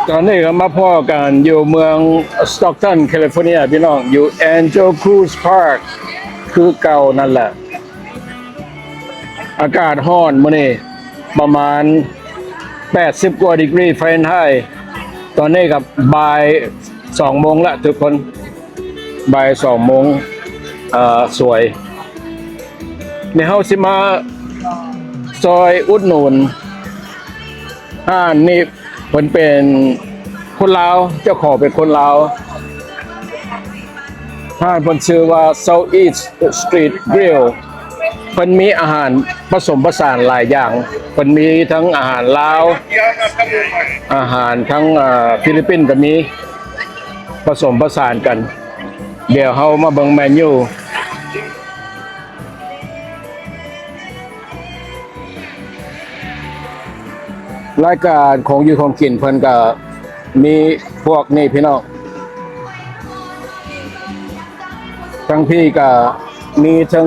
ຕອນນີ້ກໍມາພໍ້ກັນຢູ່ເມືອງ Stockton California ພີ່ນ້ອງ, ຢູ່ Angel Cruz Park ຄືເກົ່ານັ້ນແຫຼະ. ອາກາດຮ້ອນມື້ນີ້ ປະມານແປດສິບກວ່າດີກຣີຟາເລັນໄຮ. ຕອນນີ້ກໍບ່າຍສອງໂມງລະທຸກຄົນ, ບ່າຍສອງໂມງ ເອີ ສວຍ. ນີ້ເຮົາຊິມາຊ່ອຍອຸດໜູນຮ້ານນີ້. ເພິ່ນເປັນຄົນລາວ, ເຈົ້າຂອງເປັນຄົນລາວ. ຮ້ານເພິ່ນຊື່ວ່າ Southeast Street Grill. ເພິ່ນມີອາຫານປະສົມປະສານຫຼາຍຢ່າງ. ເພິ່ນມີທັງອາຫານລາວ, ອາຫານທັງ ເອີ ຟີລິບປິນກໍມີ, ປະສົມປະສານກັນ. ດຽວເຮົາມາເບິ່ງເມນູ. ລາຍການຂອງຢູ່ຂອງກິນເພິ່ນກະມີພວກນີ້ພີ່ນ້ອງ, ທັງພີ້ກະມີທັງ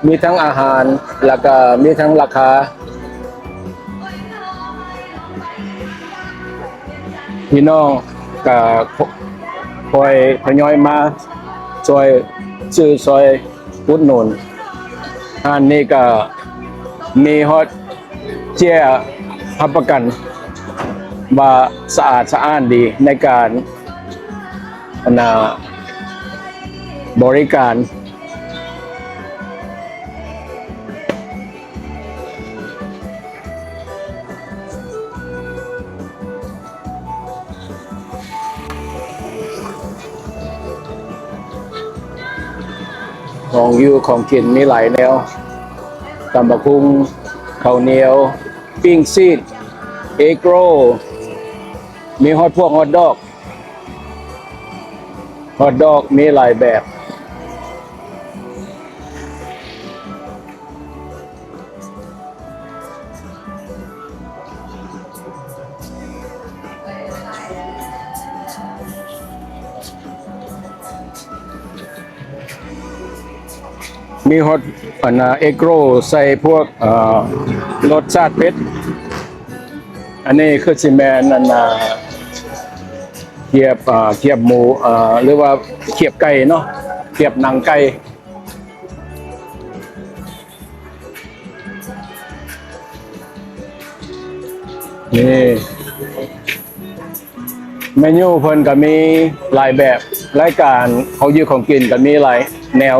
ມີທັງອາຫານ ແລ້ວກະມີທັງລາຄາ. ພີ່ນ້ອງກະຄ່ອຍທະຍອຍມາຊ່ອຍ ຊື້ຊ່ອຍ ອຸດໜູນ. ຮ້ານນີ້ກໍມີຮອດເຈ້ຍຮັບປະກັນວ່າສະອາດສະອ້ານດີໃນການ ອັນນ່າ ບໍລິການ. ຂອງຢູ່ຂອງກິນມີຫຼາຍແນວ, ຕຳບັກຫຸ່ງ, ເຂົ້າໜຽວ, ປີ້ງຊີ້ນ, ເອກໂຣ, ມີຮອດພວກຮອດດອກ, ຮອດດອກມີຫຼາຍແບບ. ມີຮອດ ອັນນ່າ ເອກໂຣ ໃສ່ພວກ ເອີ ລົດຊາດເຜັດ. ອັນນີ້ຄືຊິແມ່ນ ອັນນ່າ ຄຽບ ເອີ ຄຽບໝູ ເອີ ຫຼືວ່າຄຽບໄກ່ເນາະ, ຄຽບໜັງໄກ່. ນີ້ ເມນູເພິ່ນກໍມີຫຼາຍແບບ, ລາຍການຂອງຢູ່ຂອງກິນກໍມີຫຼາຍແນວ.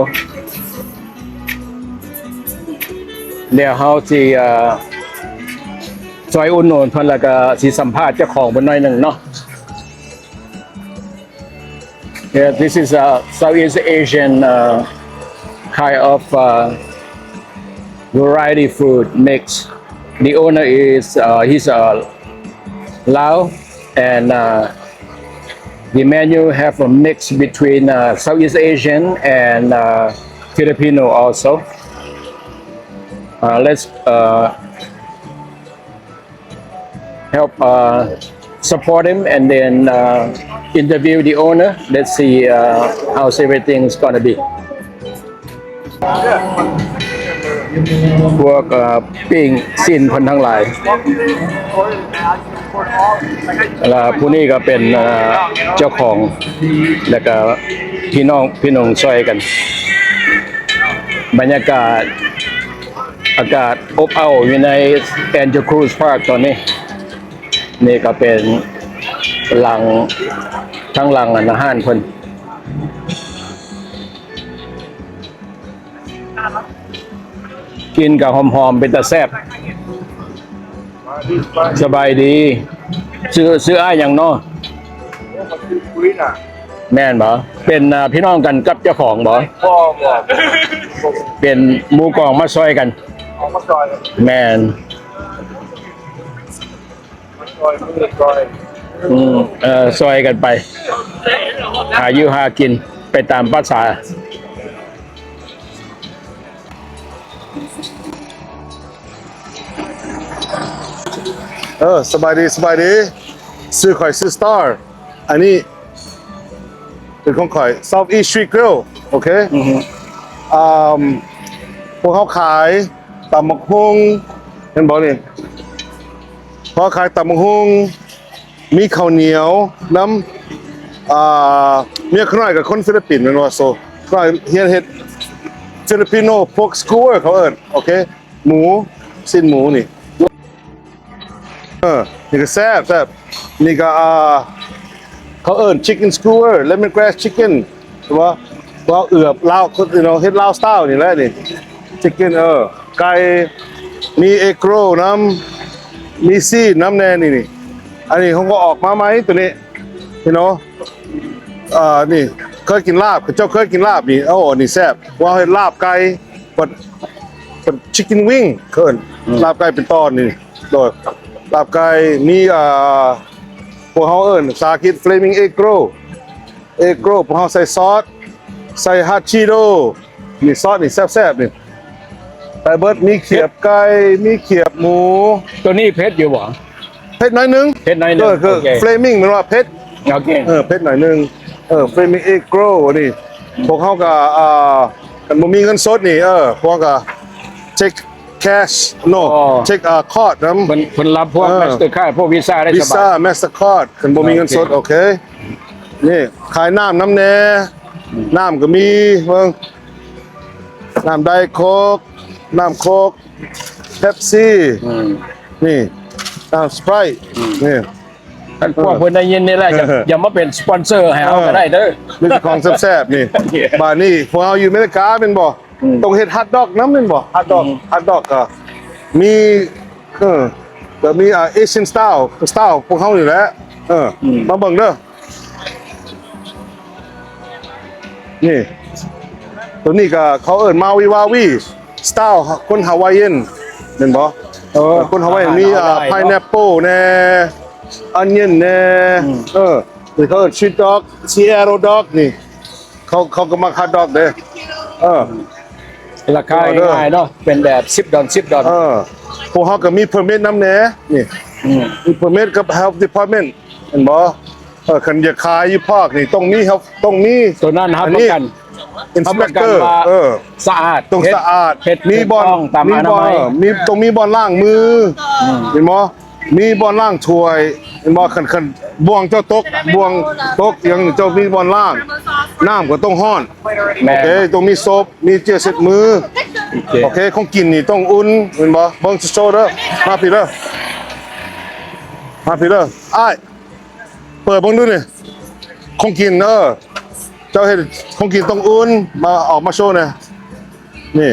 ດຽວເຮົາຊິ ເອີ ຊ່ອຍອຸດໜູນເພິ່ນ ແລ້ວກໍຊິສຳພາດເຈົ້າຂອງເພິ່ນໜ້ອຍໜຶ່ງເນາະ. Yeah, this is a Southeast Asian, uh, kind of, uh, variety food mix. The owner is, uh, he's a Lao, and, uh, the menu have a mix between, uh, Southeast Asian and, uh, Filipino also. Uh, let's, uh, help, uh, support him and then, uh, interview the owner. Let's see, uh, how's everything's gonna be. ພວກ ເອີ ປີ້ງຊີ້ນເພິ່ນທັງຫຼາຍ ແລະ ຜູ້ນີ້ກໍເປັນ ເອີ ເຈົ້າຂອງ ແລະ ກໍພີ່ນ້ອງ ພີ່ນ້ອງຊ່ອຍກັນ. ບັນຍາກາດ ອາກາດອົບເອົ້າຢູ່ໃນ Angel Cruz Park ຕອນນີ້. ນີ້ກໍເປັນຫຼັງ ທາງຫຼັງ ອັນ ຮ້ານເພິ່ນ. ກິ່ນກໍຫອມໆ ເປັນຕາແຊບ. ສະບາຍດີ. ຊື່ ຊື່ອ້າຍຫຍັງເນາະ? ແມ່ນບໍ່? ເປັນ ເອີ ພີ່ນ້ອງກັນກັບເຈົ້າຂອງບໍ່? ບໍ່ ບໍ່. ເປັນໝູ່ກອງມາຊ່ອຍກັນ. ອອກມາຊ່ອຍກັນ. ແມ່ນ. ມາຊ່ອຍ ມາຊ່ອຍ. ອືມ ເອີ ຊ່ອຍກັນໄປ ຫາຢູ່ຫາກິນໄປຕາມພາສາ. ເອີ ສະບາຍດີ ສະບາຍດີ. ຊື່ຂ້ອຍຊື່ Star. ອັນນີ້ເປັນຂອງຂ້ອຍ Southeast Street Grill. ໂອເຄ. ອືຮຶ. ອາ ພວກເຮົາຂາຍຕຳບັກຫຸ່ງ ເຫັນບໍ່ນີ້? ພວກເຮົາຂາຍຕຳບັກຫຸ່ງ ມີເຂົ້າໜຽວນຳ ອ່າ ເມຍຂ້ານ້ອຍກໍຄົນຟີລິບປິນແມ່ນບໍ່? ໂຊ ຂ້ານ້ອຍຮຽນເຮັດ Filipino pork skewer ເຂົາເອີ້ນ ໂອເຄ ໝູ ຊີ້ນໝູນີ້ ເອີ ນີ້ກໍແຊບ ແຊບ ນີ້ກໍ ອ່າ ເຂົາເອີ້ນ chicken skewer lemongrass chicken ວ່າ ວ່າເອືອບລາວ you know ເຮັດລາວສະຕາວນີ້ແຫຼະນີ້ chicken ເອີ ໄກ່ ມີ egg roll ນຳ ມີຊີ້ນນຳແດ່ນີ້ ນີ້ ອັນນີ້ເຮົາກໍອອກມາໃໝ່ຕົວນີ້ you know ເອີ ນີ້ເຄີຍກິນລາບ ເຈົ້າເຄີຍກິນລາບນີ້ ໂອ້ ອັນນີ້ແຊບ ວ່າເຮັດລາບໄກ່ ເປັນ ເປັນ chicken wing ເອີ້ນ ອືມ ລາບໄກ່ເປັນຕອນນີ້ ໂດຍ ລາບໄກ່ ມີ ອ່າ ພວກເຮົາເອີ້ນພາສາອັງກິດ flaming egg roll egg roll ພວກເຮົາໃສ່ຊອດ ໃສ່ hot Cheeto ນີ້ ຊອດນີ້ແຊບໆນີ້ ໄປເບິດ ມີຂຽບໄກ່ ມີຂຽບໝູ ຕົວນີ້ເຜັດຢູ່ບໍ່? ເຜັດໜ້ອຍໜຶ່ງ ເຜັດໜ້ອຍໜຶ່ງ ເອີ ຄື ໂອເຄ flaming ແມ່ນວ່າເຜັດ ໂອເຄ ເອີ ເຜັດໜ້ອຍໜຶ່ງ ເອີ flaming egg roll ນີ້ ພວກເຮົາກໍ ອ່າ ຄັນບໍ່ມີເງິນສົດນີ້ ເອີ ພວກເຮົາກໍ take cash no ອໍ take ອ່າ card ນຳ ເພິ່ນ ເພິ່ນຮັບພວກ ເອີ Mastercard ພວກ Visa ໄດ້ສະບາຍ Visa Mastercard ຄັນບໍ່ມີເງິນສົດ ໂອເຄ ໂອເຄ ນີ້ ຂາຍນ້ຳນຳແດ່ ອືມ ນ້ຳກໍມີ ເບິ່ງ ນ້ຳໄດໂຄກ ນ້ຳໂຄກ ເປັບຊີ ອືມ ນີ້ ນ້ຳສະໄປຣ ອືມ ນີ້ ຄັນພວກເພິ່ນໄດ້ຍິນນີ້ແຫຼະ ເອີ ຢ່າ ຢ່າມາເປັນສະປອນເຊີໃຫ້ເຮົາ ເອີ ກໍໄດ້ເດີ ມີແຕ່ຂອງແຊບໆນີ້ ບາດນີ້ພວກເຮົາຢູ່ອາເມລິກາແມ່ນບໍ່? ອືມ ຕ້ອງເຮັດຮອດດັອກນຳແມ່ນບໍ່? ຮອດດັອກ ອືມ ຮອດດັອກກໍມີ ເອີ ກໍມີ ອ່າ Asian style style ພວກເຮົານີ້ແຫຼະ ເອີ ອືມ ມາເບິ່ງເດີ ນີ້ ຕົວນີ້ກໍເຂົາເອີ້ນ Maui Wowie style ຄົນ Hawaiian ແມ່ນບໍ່? ເອີ ຄົນ Hawaiian ມີ ອາຫານເຮົາ ອ່າ ຫຼາຍເນາະ pineapple ແດ່ onion ແດ່ ອືມ ເອີ ນີ້ເຂົາເອີ້ນ street dog Seattle dog ນີ້ ເຂົາ ເຂົາກໍມັກ hot dog ເດ້ ເອີ ລາຄາງ່າຍໆເນາະ ເປັນແບບສິບດອນ ສິບດອນ ເອີ ພວກເຮົາກໍມີ permit ນຳແດ່ ນີ້ ອືມ ມີ permit ກັບ health department ແມ່ນບໍ່? ເອີ ຄັນຢາກຂາຍຢູ່ພາກນີ້ ຕ້ອງມີ ຕ້ອງມີ ຕົວນັ້ນຮັບປະກັນ inspector ຮັບປະກັນວ່າ ເອີ ສະອາດ ຕ້ອງສະອາດ ເຮັດ ເຮັດ ມີບ່ອນ ຖືກຕ້ອງຕາມອະນາໄມ ມີບ່ອນ ເອີ ມີ ຕ້ອງມີບ່ອນລ້າງມື ອືມ ເຫັນບໍ່? ມີບ່ອນລ້າງຖ້ວຍ ເຫັນບໍ່? ຄັນ ຄັນບ່ວງເຈົ້າຕົກ ບ່ວງຕົກຫຍັງ ເຈົ້າມີບ່ອນລ້າງ ນ້ຳກໍຕ້ອງຮ້ອນ ແມ່ນ ໂອເຄ ຕ້ອງມີໂຊບ ມີເຈ້ຍເຊັດມື ໂອເຄ ໂອເຄ ຂອງກິນນີ້ຕ້ອງອຸ່ນ ເຫັນບໍ່? ເບິ່ງໂຊເດີ ມາພີ້ເດີ ມາພີ້ເດີ ອ້າຍ ເປີດເບິ່ງດູນີ້ ຂອງກິນ ເອີ ເຈົ້າເຮັດຂອງກິນຕ້ອງອຸ່ນ ມາ ອອກມາໂຊແດ່ ນີ້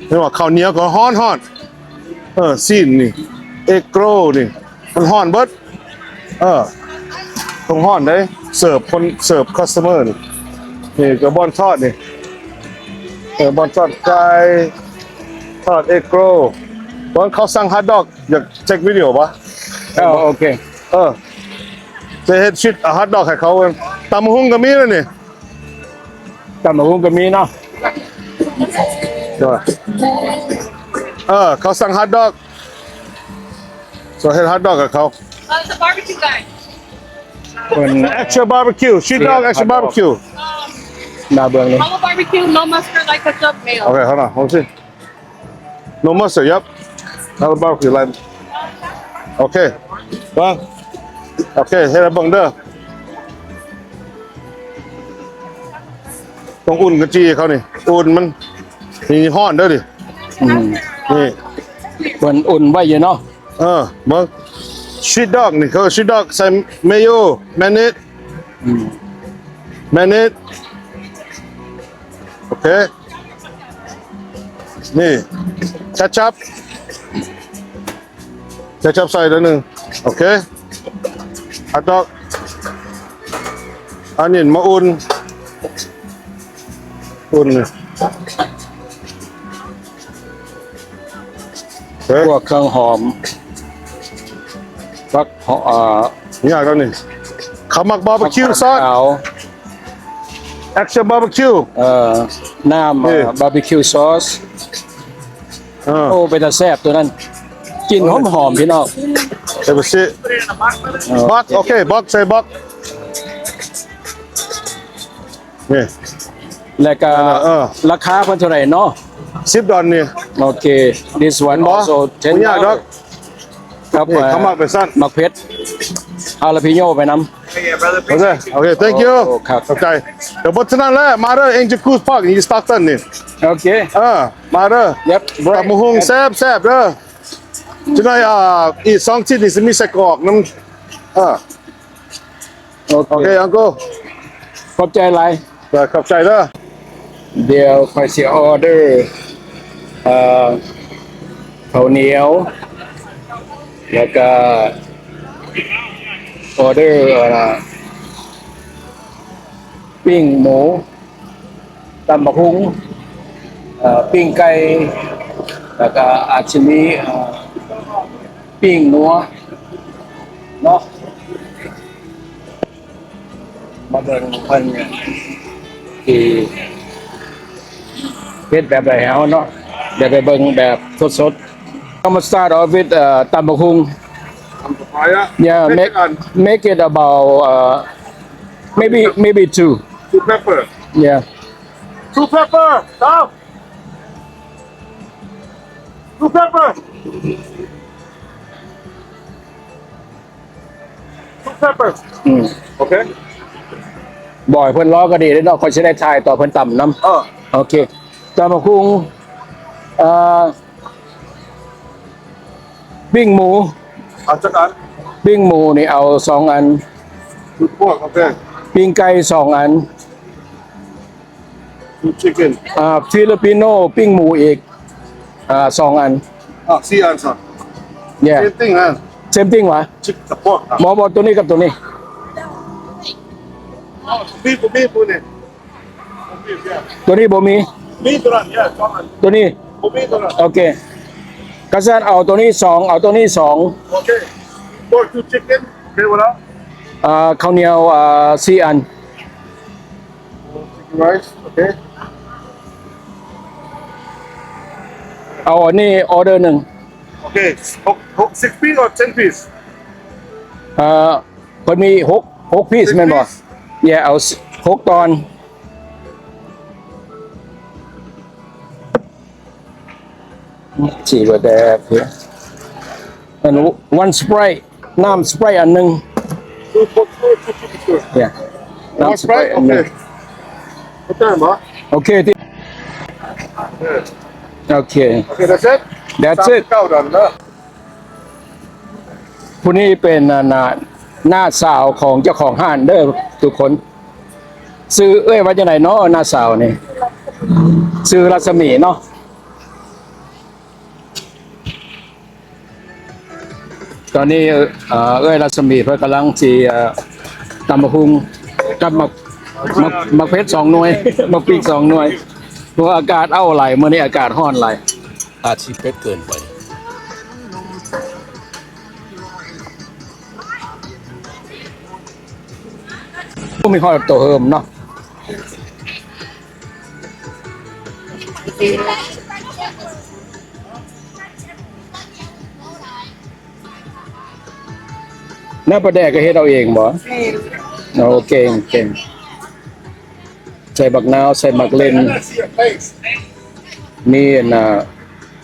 ເຫັນບໍ່? ເຂົ້າໜຽວກໍຮ້ອນໆ ເອີ ຊີ້ນນີ້ ເອັກໂຣລນີ້ ມັນຮ້ອນເບິດ ເອີ ຕ້ອງຮ້ອນເດ້ ເສີບຄົນ ເສີບຄັສໂຕເມີນີ້ ນີ້ກໍບ່ອນທອດນີ້ ເອີ ບ່ອນທອດໄກ່ ທອດເອັກໂຣລ ເບິ່ງເຂົາສັ່ງຮອດດັອກ ຢາກເທັກວິດີໂອບໍ່? ເອີ ໂອເຄ ເອີ ຈະເຮັດຊິດຮອດດັອກໃຫ້ເຂົາ ຕຳບັກຫຸ່ງກໍມີແລ້ວນີ້ ຕຳບັກຫຸ່ງກໍມີເນາະ ເອີ ເຂົາສັ່ງຮອດດັອກ ຈະເຮັດຮອດດັອກໃຫ້ເຂົາ Uh, it's a barbecue guy. ເພິ່ນ extra barbecue street dog extra barbecue ໜ້າເບິ່ງນີ້ Normal barbecue, no mustard, like ketchup, mayo. ໂອເຄ ເຮົານະ ເຮົາຊິ No mustard, yep. Not a barbecue, like, ໂອເຄ ເບິ່ງ ໂອເຄ ເຮັດໃຫ້ເບິ່ງເດີ ຕ້ອງອຸ່ນກະຈີ່ເຂົານີ້ ອຸ່ນມັນ ນີ້ຮ້ອນເດີນີ້ ອືມ ນີ້ ເພິ່ນອຸ່ນໄວ້ຢູ່ເນາະ ເອີ ເບິ່ງ street dog ນີ້ ເຂົາ street dog ໃສ່ mayo mayonnaise ອືມ mayonnaise ໂອເຄ ນີ້ ketchup ketchup ໃສ່ໜ້ອຍໜຶ່ງ ໂອເຄ ອາດອກ ອັນນີ້ມາອຸ່ນ ອຸ່ນນີ້ ເອີ ພວກເຄື່ອງຫອມ ຜັກ ເອີ ຍາກແລ້ວນີ້ ເຂົາມັກບາບີຄິວ ຜັກ ຊອດ ຂາວ extra barbecue ເອີ ນ້ຳ ເອີ ເອີ ບາບີຄິວຊອດ ເອີ ໂອ້ ເປັນຕາແຊບຕົວນັ້ນ ກິ່ນຫອມໆ ພີ່ນ້ອງ ເອີ ບັກ ເອີ ບັກ ໂອເຄ ບັກ ໃສ່ບັກ ນີ້ ແລ້ວກໍ ເອີ ລາຄາເພິ່ນເທົ່າໃດເນາະ? ສິບດອນນີ້ ໂອເຄ this one also ten ບໍ່ຍາກດອກ ກັບ ນີ້ ເອີ ເຂົ້າໝາກເປັນຊັ້ນ ໝາກເຜັດ ຈາລາປິໂຍໄປນຳ. ໂອເຄ ໂອເຄ thank you ໂອ້ ຂອບ ຂອບໃຈ. ດຽວບໍ່ສະນັ້ນແຫຼະ ມາເດີ Angel Cruz Park ນີ້ Stockton ນີ້. ໂອເຄ ເອີ ມາເດີ ເຢັບ ຕຳບັກຫຸ່ງແຊບໆເດີ. ຈັກໜ່ອຍ ອ່າ ອີກສອງຊິ້ນນີ້ຊິມີໄສ້ກອກນຳ. ເອີ ໂອເຄ ໂອເຄ Uncle ຂອບໃຈຫຼາຍ. ເອີ ຂອບໃຈເດີ. ດຽວຂ້ອຍຊິອໍເດີ ເອີ ເຂົ້າໜຽວ ແລ້ວກະອໍເດີ ເອີ ປີ້ງໝູ ຕຳບັກຫຸ່ງ ເອີ ປີ້ງໄກ່ ແລ້ວກະອາດຊິມີ ເອີ ປີ້ງນົວເນາະ. ມາເບິ່ງເພິ່ນຊິເຮັດແບບໃດໃຫ້ເຮົາເນາະ ດຽວໄປເບິ່ງແບບສົດໆ. I'ma start off with ເອີ ຕຳບັກຫຸ່ງ. ຕຳປະປາຍະ Yeah, make make it about ເອີ maybe maybe two. Two pepper. Yeah. Two pepper. Stop. Two pepper. Two pepper. ອືມ ໂອເຄ. ບໍ່ໃຫ້ເພິ່ນລໍກໍດີເດ້ເນາະ ຂ້ອຍຊິໄດ້ຖ່າຍຕອນເພິ່ນຕຳນຳ. ເອີ ໂອເຄ. ຕຳບັກຫຸ່ງ ເອີ ປີ້ງໝູ ເອົາຈັກອັນ? ປີ້ງໝູນີ້ເອົາສອງອັນ. ປີ້ງກວາງ ໂອເຄ. ປີ້ງໄກ່ສອງອັນ. Two chicken. ອ່າ Filipino ປີ້ງໝູອີກ ອ່າ ສອງອັນ. ອ່າ ສີ່ອັນຊະ. Yeah. Same thing ນະ. Same thing ຫວາ? Chick- the pork ນະ. ບໍ່ ບໍ່ ໂຕນີ້ກັບໂຕນີ້. ມີ ບໍ່ມີ ໂຕນີ້. ໂຕນີ້ບໍ່ມີ. ມີໂຕນັ້ນ yeah ສອງອັນ. ໂຕນີ້ບໍ່ມີໂຕນັ້ນ. ໂອເຄ. ກະຊັ້ນເອົາໂຕນີ້ສອງ ເອົາໂຕນີ້ສອງ. ໂອເຄ. Pork, two chicken. ໂອເຄບໍ່ລະ? ອ່າ ເຂົ້າໜຽວ ອ່າ ສີ່ອັນ. Rice, okay. ເອົາອັນນີ້ອໍເດີໜຶ່ງ. ໂອເຄ ຫົກ ຫົກ six piece or ten piece? ເອີ ເພິ່ນມີຫົກ ຫົກ piece ແມ່ນບໍ່? Yeah ເອົາຫົກຕອນ. ສີ່ and one Sprite ນ້ຳ Sprite ອັນໜຶ່ງ. Two Coke, two Coke. Yeah ນ້ຳ Sprite ອັນໜຶ່ງ. ໂອເຄ ໂອເຄ ໂອເຄ that's it. ຜູ້ນີ້ເປັນ ອ່າ ນ້າ ນ້າສາວຂອງເຈົ້າຂອງຮ້ານເດີທຸກຄົນ. ຊື່ເອື້ອຍວ່າຈັ່ງໃດເນາະ ນ້າສາວນີ້? ຊື່ລັດສະໝີເນາະ. ຕອນນີ້ ເອີ ເອື້ອຍລັດສະໝີເພິ່ນກຳລັງຊິ ເອີ ຕຳບັກຫຸ່ງກັບໝາກ ໝາກ ໝາກເຜັດສອງໜ່ວຍ ໝາກພິກສອງໜ່ວຍ ເພາະວ່າອາກາດເອົ້າຫຼາຍ ມື້ນີ້ອາກາດຮ້ອນຫຼາຍ. ອາດຊິເຜັດເກີນໄປ. ບໍ່ມີຮອດໂຕເຮີມເນາະ. ນ້ຳປາແດກກໍເຮັດເອົາເອງບໍ່? ແມ່ນ. ໂອ້ ເກັ່ງ ເກັ່ງ. ໃສ່ບັກນາວ ໃສ່ໝາກເລັ່ນ ມີອັນນ່າ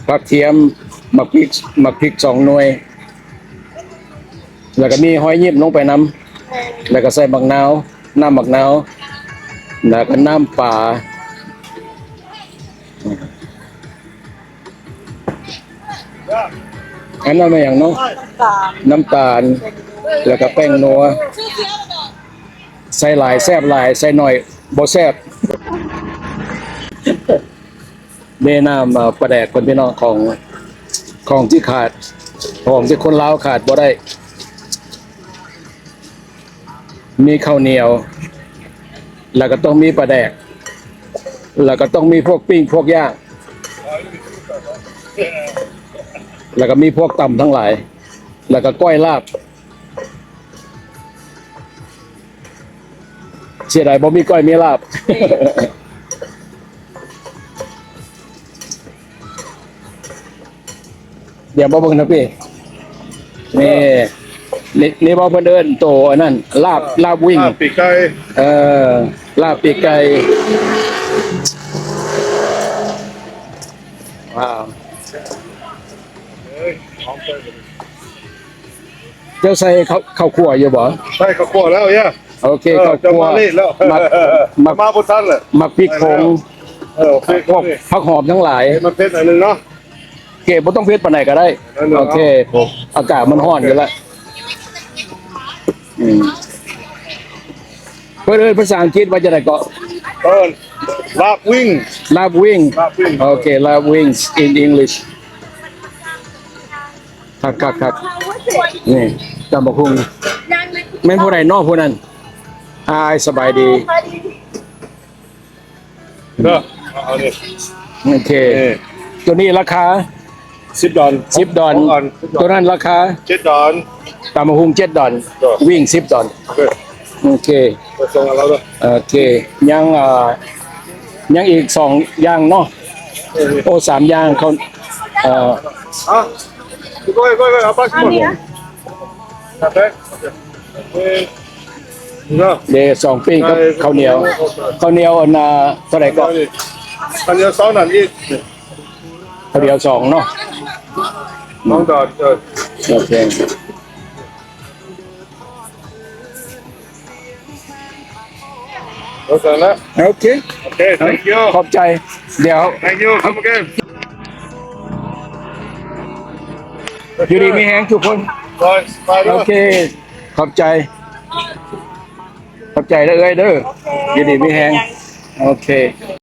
ຜັກທຽມ ໝາກພິກ ໝາກພິກສອງໜ່ວຍ ແລ້ວກໍມີຫອຍຍິບລົງໄປນຳ ແລ້ວກໍໃສ່ບັກນາວ ນ້ຳບັກນາວ ແລ້ວກໍນ້ຳປາ. ອັນນັ້ນແມ່ນຫຍັງເນາະ? ນ້ຳຕານ ນ້ຳຕານ ແລ້ວກໍແປ້ງນົວ. ໃສ່ຫຼາຍແຊບຫຼາຍ ໃສ່ໜ້ອຍບໍ່ແຊບ. ແນະນຳ ເອີ ປາແດກເພິ່ນພີ່ນ້ອງ ຂອງ ຂອງທີ່ຂາດ ຂອງທີ່ຄົນລາວຂາດບໍ່ໄດ້. ມີເຂົ້າໜຽວ ແລ້ວກໍຕ້ອງມີປາແດກ ແລ້ວກໍຕ້ອງມີພວກປີ້ງພວກຍ່າງ ແລ້ວກໍມີພວກຕຳທັງຫຼາຍ ແລ້ວກໍກ້ອຍລາບ. ເສຍດາຍບໍ່ມີກ້ອຍມີລາບ. ດຽວມາເບິ່ງທາງພີ້ ນີ້ ນີ້ ນີ້ບໍ່ ເພິ່ນເອີ້ນໂຕອັນນັ້ນ ລາບ ລາບວິ້ງ ລາບປີກໄກ່ ເອີ ລາບປີກໄກ່. ວ້າວ ເອີຍ ຫອມເກີນ. ເຈົ້າໃສ່ເຂົ້າ ເຂົ້າຂົ້ວຢູ່ບໍ່? ໃສ່ເຂົ້າຂົ້ວແລ້ວ ເອີ ໂອເຄ ເອີ ເຂົ້າຂົ້ວ ເຈົ້າມາເລດແລ້ວ ໝາກ ໝາກ ມາບໍ່ທັນແຫຼະ ໝາກພິກຜົງ ເອີ ເອີ ພວກຜັກຫອມທັງຫຼາຍ ໃຫ້ມັນເຜັດໜ້ອຍໜຶ່ງເນາະ ໂອເຄ ບໍ່ຕ້ອງເຜັດປານໃດກໍໄດ້ ໜ້ອຍໜຶ່ງ ໂອເຄ ເນາະ ອາກາດມັນຮ້ອນຢູ່ແລ້ວ ອືມ ເພິ່ນເອີ້ນພາສາອັງກິດວ່າຈັ່ງໃດເກາະ? ເອີ້ນ ລາບວິ້ງ ລາບວິ້ງ ລາບວິ້ງ ໂອເຄ ລາບວິ້ງ in English ຄັກໆໆ ນີ້ ຕຳບັກຫຸ່ງ ແມ່ນຜູ້ໃດເນາະຜູ້ນັ້ນ? ອ້າຍ ສະບາຍດີ ເດີ ເອົານີ້ ໂອເຄ ເອີ ຕົວນີ້ລາຄາ ສິບດອນ ສິບດອນ ສອງອັນ ສິບດອນ ຕົວນັ້ນລາຄາ ເຈັດດອນ ຕຳບັກຫຸ່ງ ເຈັດດອນ ເດີ ວິ້ງ ສິບດອນ ເດີ ໂອເຄ ໄປສົ່ງໃຫ້ລາວເດີ ໂອເຄ ຍັງ ເອີ ຍັງອີກສອງຢ່າງເນາະ ເອີ ໂອ້ ສາມຢ່າງ ເຂົາ ເອີ ອ່ະ ໄປ ໄປ ໄປ ເອົາໄປ ເດ້ ສອງປີ້ງກັບເຂົ້າໜຽວ ເຂົ້າໜຽວອັນນ່າ ເທົ່າໃດເກາະ? ເຂົ້າໜຽວສອງນັ້ນອີກ ເຂົ້າໜຽວສອງເນາະ ສອງດອນ ເອີ ໂອເຄ ໂອເຄ ໂອເຄ thank you ຂອບໃຈ ດຽວ thank you come again ຢູ່ດີມີແຮງທຸກຄົນ ໂອເຄ ຂອບໃຈ ຂອບໃຈເດີເອື້ອຍເດີ ຢູ່ດີມີແຮງ ໂອເຄ